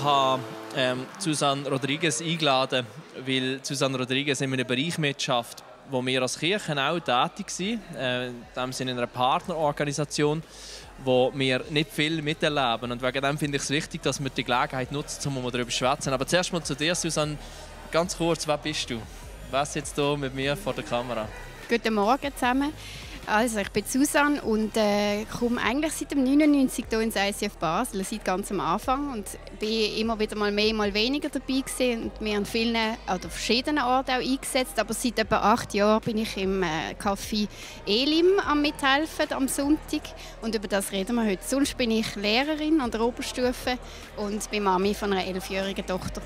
habe Susanne Rodriguez eingeladen, weil Susanne Rodriguez in einem Bereich mitschafft, wo wir als Kirchen auch tätig sind. Wir sind in einer Partnerorganisation, wo wir nicht viel miterleben. Und wegen dem finde ich es wichtig, dass wir die Gelegenheit nutzen, um darüber zu schwätzen. Aber zuerst mal zu dir, Susanne. Ganz kurz, wer bist du? Wer sitzt hier mit mir vor der Kamera? Guten Morgen zusammen. Also, ich bin Susanne und komme eigentlich seit dem 99 hier ins ICF Basel, seit ganz am Anfang. Und bin immer wieder mal mehr, mal weniger dabei gewesen und mir an vielen oder verschiedenen Orten auch eingesetzt. Aber seit etwa 8 Jahren bin ich im Café Elim am Mithelfen am Sonntag. Und über das reden wir heute. Sonst bin ich Lehrerin an der Oberstufe und bin Mami von einer 11-jährigen Tochter.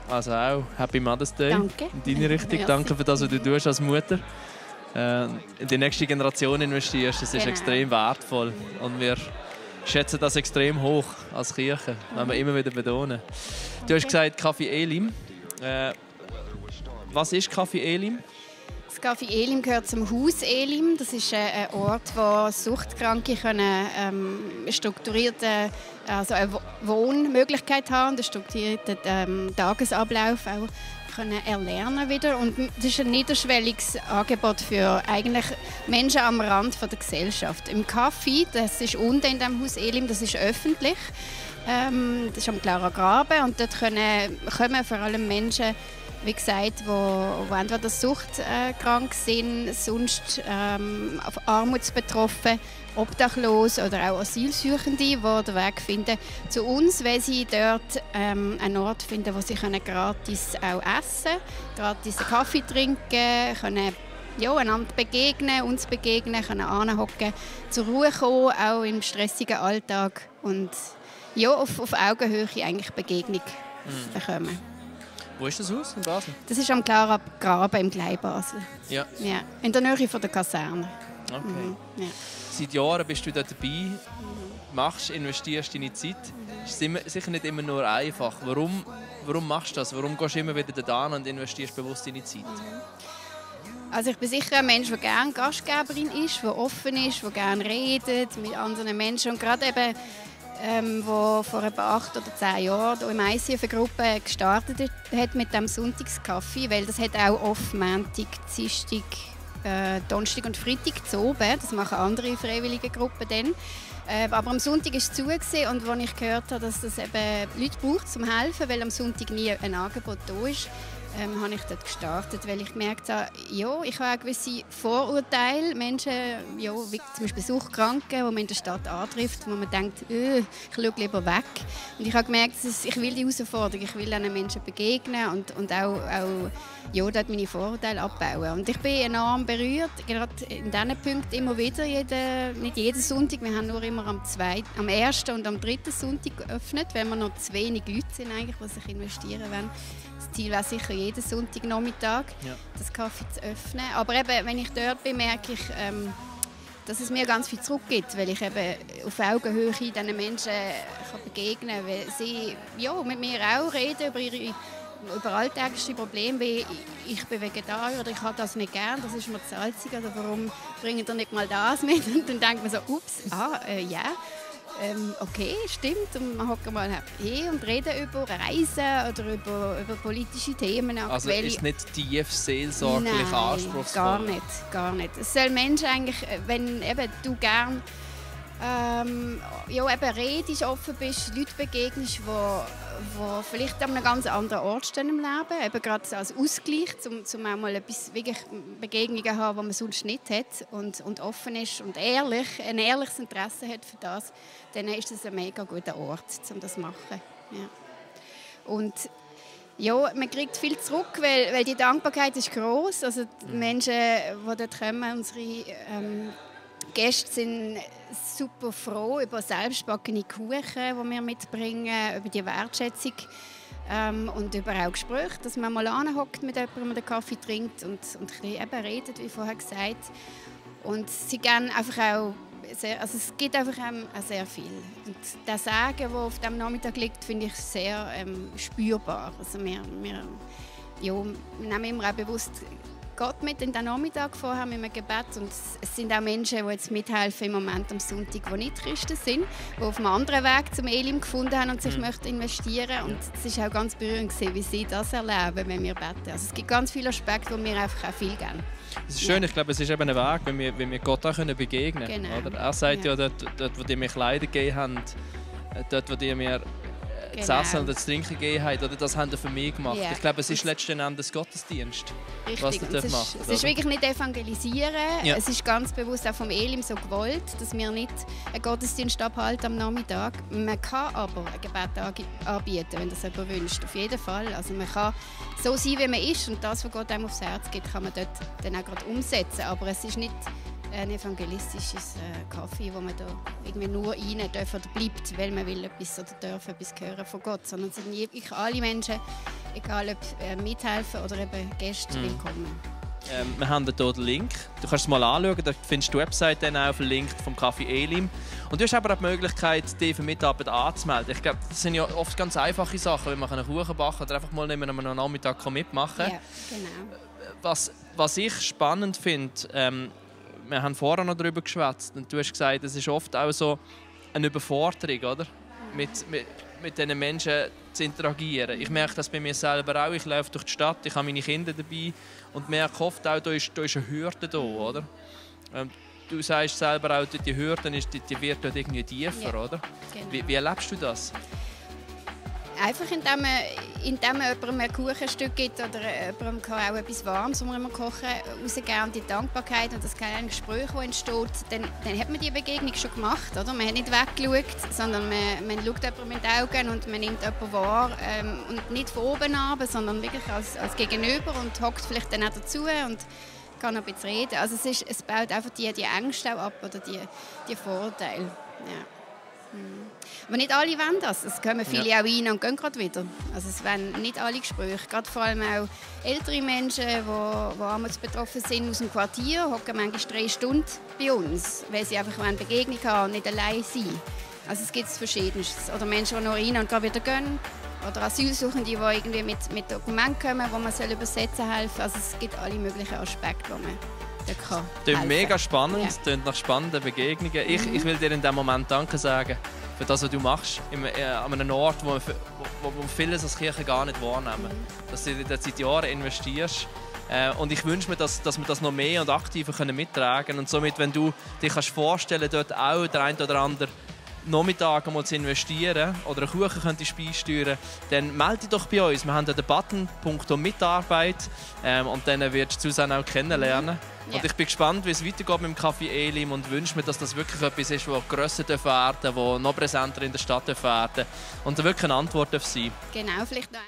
Also auch Happy Mother's Day. Danke. In deine Richtung. Merci. Danke für das, was du tust als Mutter. In die nächste Generation investierst, das ist extrem wertvoll. Und wir schätzen das extrem hoch als Kirche, wenn wir immer wieder betonen. Du hast gesagt, Café Elim. Was ist Café Elim? Das Café Elim gehört zum Haus Elim. Das ist ein Ort, wo Suchtkranke strukturierte eine Wohnmöglichkeit haben, einen strukturierten Tagesablauf auch können erlernen wieder. Und das ist ein niederschwelliges Angebot für eigentlich Menschen am Rand der Gesellschaft. Im Café, das ist unten in dem Haus Elim, das ist öffentlich. Das ist am Clara Graben und dort kommen vor allem Menschen, wie gesagt, die entweder suchtkrank sind, sonst armutsbetroffen, obdachlos oder auch Asylsuchende, die den Weg finden zu uns, weil sie dort einen Ort finden, wo sie gratis auch essen können, gratis einen Kaffee trinken können, einander begegnen, uns begegnen, können anhocken, zur Ruhe kommen, auch im stressigen Alltag und auf Augenhöhe eigentlich Begegnung bekommen. Wo ist das Haus in Basel? Das ist am Clara Graben im Kleinbasel. Ja. In der Nähe von der Kaserne. Okay. Ja. Seit Jahren bist du dort dabei, investierst deine Zeit. Es ist sicher nicht immer nur einfach. Warum machst du das? Warum gehst du immer wieder dorthin und investierst bewusst deine Zeit? Also ich bin sicher ein Mensch, der gerne Gastgeberin ist, der offen ist, der gerne redet mit anderen Menschen. Und gerade eben, wo vor etwa 8 oder 10 Jahren hier im ICF eine Gruppe gestartet hat mit dem Sonntagskaffee, weil das hat auch oft Montag, Dienstag, Donnerstag und Freitag zu oben. Das machen andere freiwillige Gruppen dann. Aber am Sonntag war es zu und als ich gehört habe, dass es eben Leute braucht zum Helfen, weil am Sonntag nie ein Angebot da ist, habe ich dort gestartet, weil ich gemerkt habe, ich habe auch gewisse Vorurteile, Menschen, wie zum Beispiel Suchtkranke, die man in der Stadt antrifft, wo man denkt, ich schaue lieber weg. Und ich habe gemerkt, ich will die Herausforderung, ich will diesen Menschen begegnen und auch dort meine Vorurteile abbauen. Und ich bin enorm berührt, gerade in diesen Punkten immer wieder, nicht jeden Sonntag, wir haben nur immer am 1. und am 3. Sonntag geöffnet, wenn wir noch zu wenig Leute sind, eigentlich, die sich investieren wollen. Das Ziel wäre sicher jeden Sonntagnachmittag das Kaffee zu öffnen. Aber eben, wenn ich dort bin, merke ich, dass es mir ganz viel zurückgibt, weil ich eben auf Augenhöhe diesen Menschen begegnen kann, weil sie mit mir auch reden über alltägliche Probleme, wie ich bin Vegetarier oder ich habe das nicht gern, das ist mir zu salzig, oder warum bringt ihr nicht mal das mit? Und dann denkt man so, okay, stimmt. Und man hockt mal hin und reden über Reisen oder über politische Themen. Also ist nicht tief seelsorglich anspruchsvoll? Gar nicht. Es soll Menschen eigentlich, wenn eben du gern redest, offen bist, Leute begegnest, die vielleicht an einem ganz anderen Ort stehen im Leben, eben gerade als Ausgleich, um auch mal wirklich Begegnungen zu haben, die man sonst nicht hat und offen ist und ein ehrliches Interesse hat für das, dann ist das ein mega guter Ort, um das zu machen. Ja. Und man kriegt viel zurück, weil die Dankbarkeit ist gross. Also die Menschen, die dort kommen, unsere Gäste sind super froh über selbstbackene Kuchen, die wir mitbringen, über die Wertschätzung und über auch Gespräche, dass man mal anhockt mit jemandem, der Kaffee trinkt und ein bisschen eben redet, wie vorher gesagt. Und sie geben einfach auch es gibt einfach auch sehr viel. Und das Sagen, das auf diesem Nachmittag liegt, finde ich sehr spürbar. Also wir nehmen immer auch bewusst Gott mit in den Nachmittag vorher mit einem Gebet. Und es sind auch Menschen, die jetzt mithelfen im Moment am Sonntag, die nicht Christen sind, die auf einem anderen Weg zum Elim gefunden haben und sich möchten investieren. Und es war auch ganz berührend, wie sie das erleben, wenn wir beten. Also es gibt ganz viele Aspekte, die wir einfach auch viel geben. Es ist schön, ich glaube, es ist eben ein Weg, wenn wir Gott auch begegnen können. Genau. Oder? Er sagt ja, dort, wo die mir Kleider gegeben haben, dort, wo die mir das Essen und das Trinken gegeben haben, oder das haben sie für mich gemacht. Ich glaube, es ist letzten Endes Gottesdienst, was sie dort macht. Es ist wirklich nicht evangelisieren. Ja. Es ist ganz bewusst auch vom Elim so gewollt, dass wir nicht einen Gottesdienst abhalten am Nachmittag. Man kann aber ein Gebet anbieten, wenn das jemand wünscht. Auf jeden Fall. Also man kann so sein, wie man ist, und das, was Gott einem aufs Herz gibt, kann man dort dann auch gerade umsetzen. Aber es ist nicht ein evangelistisches Kaffee, wo man da irgendwie nur rein darf oder bleibt, weil man will etwas oder darf etwas hören von Gott, sondern es sind wirklich alle Menschen, egal ob mithelfen oder eben Gäste, willkommen. Wir haben hier den Link. Du kannst es mal anschauen, da findest du die Website dann auch verlinkt vom Café Elim. Und du hast aber auch die Möglichkeit, dich für Mitarbeit anzumelden. Ich glaube, das sind ja oft ganz einfache Sachen, wenn man einen Kuchen backen oder einfach mal neben einem Nachmittag mitmachen kann. Ja, genau. Was ich spannend finde, wir haben vorher noch darüber geschwätzt und du hast gesagt, es ist oft auch so eine Überforderung, oder? Mit diesen Menschen zu interagieren. Ich merke das bei mir selber auch. Ich laufe durch die Stadt, ich habe meine Kinder dabei und merke oft auch, da ist eine Hürde da, oder? Du sagst selber auch, die Hürde die wird dort irgendwie tiefer, oder? Genau. Wie erlebst du das? Einfach indem man jemandem ein Kuchenstück gibt oder jemandem kann auch etwas Warmes, das man kochen rausgeben, und die Dankbarkeit und das kleine Gespräch, das entsteht, dann hat man die Begegnung schon gemacht. Oder? Man hat nicht weggeschaut, sondern man schaut jemandem in die Augen und man nimmt jemanden wahr. Und nicht von oben ab, sondern wirklich als Gegenüber und hockt vielleicht dann auch dazu und kann ein bisschen reden. Also es baut einfach die Ängste auch ab oder die Vorteile. Ja. Aber nicht alle wollen das. Es kommen viele auch rein und gehen gerade wieder. Also es wollen nicht alle Gespräche. Gerade vor allem auch ältere Menschen, die armutsbetroffen sind aus dem Quartier, hocken manchmal 3 Stunden bei uns, weil sie einfach eine Begegnung haben und nicht allein sein. Also es gibt Verschiedenes. Oder Menschen, die noch rein und gerade wieder gehen. Oder Asylsuchende, die irgendwie mit Dokumenten kommen, die man übersetzen helfen soll. Also es gibt alle möglichen Aspekte, die man Klingt mega spannend, klingt nach spannenden Begegnungen. Ich will dir in diesem Moment Danke sagen für das, was du machst, an einem Ort, wo vieles als Kirche gar nicht wahrnehmen. Dass du da seit Jahren investierst. Und ich wünsche mir, dass wir das noch mehr und aktiver mittragen können. Und somit, wenn du dich vorstellen kannst, dort auch der ein oder andere Nachmittag einmal zu investieren oder einen Kuchen könntest beisteuern, dann melde dich doch bei uns. Wir haben den Button «Mitarbeit» und dann wirst du Susanne auch kennenlernen. Ja. Und ich bin gespannt, wie es weitergeht mit dem Café Elim und wünsche mir, dass das wirklich etwas ist, das grösser werden darf, das noch präsenter in der Stadt werden darf und wirklich eine Antwort sein. Genau, vielleicht noch